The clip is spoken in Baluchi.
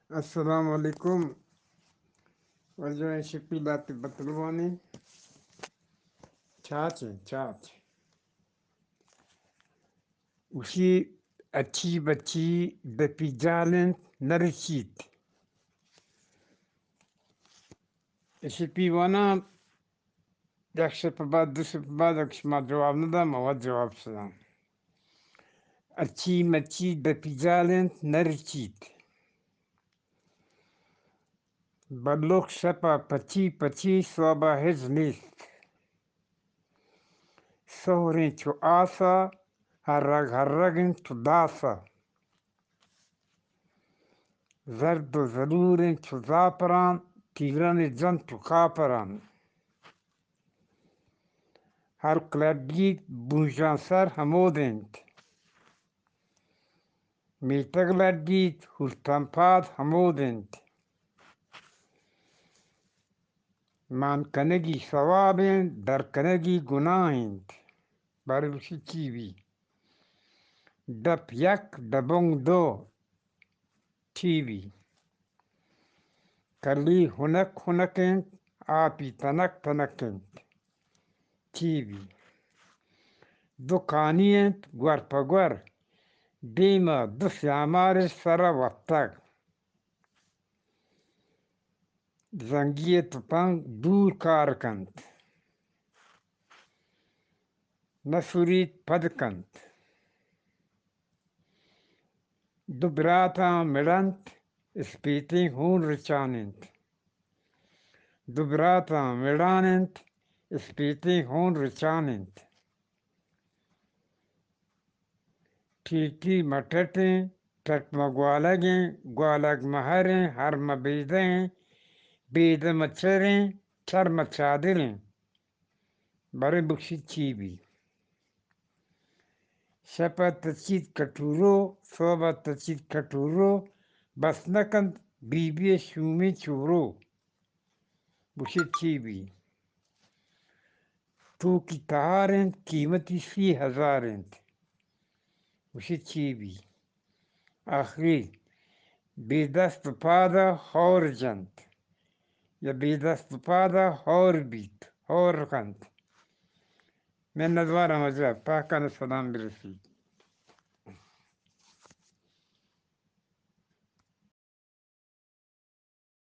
السلام علیکم۔ واجہ شپی لاتے بتلوانی۔ چاچ ایں، چاچ۔ گوشی، اچی بچی دپی جال انت، نرچیت۔ شپی وانا یک شپ بعد، دو شپ بعد، اگہ شما جواب نداں، ما وت جواب شداں۔ اچی مچی دپی جال انت، نرچیت۔ بلوک شپا پچی پچی، سوبا ہچ نیست۔ سہریں چو آسا، ہرگ ہرگ انت چو داسا۔ زرد و زلوریں چو زاپران، تیرانی جنت چو کاپران۔ ہلک لڈیت، بوژان سر ہمود انت۔ میتگ لڈیت، ہورتان پاد ہمود انت۔ مان کنگی ثواب انت، در کنگی گناہ انت۔ بارے گوشی چی بی؟ دپ یک، دبنگ دو، چی بی؟ کلی ہنک ہنک انت، آپی تنک تنک انت، چی بی؟ دو کانی انت گور پہ گور، دیما دو سیامار سرا وپتگ۔ زنگی تپنگ دور کار کنت، نہ سوریت پد کنت۔ دو براتاں مڑ انت، اسپیتیں ہون رچان انت۔ دو براتاں مڑان انت، اسپیتیں ہون رچان انت۔ ٹیٹی مہ ٹٹیں، ٹٹ مہ گوالگیں، گوالگ مہ ہریں، ہر مہ بیدہیں، بیدہ مہ چریں، چر مہ چادریں۔ بارے بگشیت چی بی؟ شپ ء تچیت کٹورو، سہب ء تچیت کٹورو، بس نہ کنت بی بی ء شومیں چورو۔ بگشیت چی بی؟ توکی تہار انت، قیمتی سی ہزار انت۔ بگشیت چی بی؟ آخری بے دست و پاد ء ہور جنت، یا بے دست و پاد ء ہور بیت، ہور کنت۔ منتوارم واجہ، پاکان سلام برسیت۔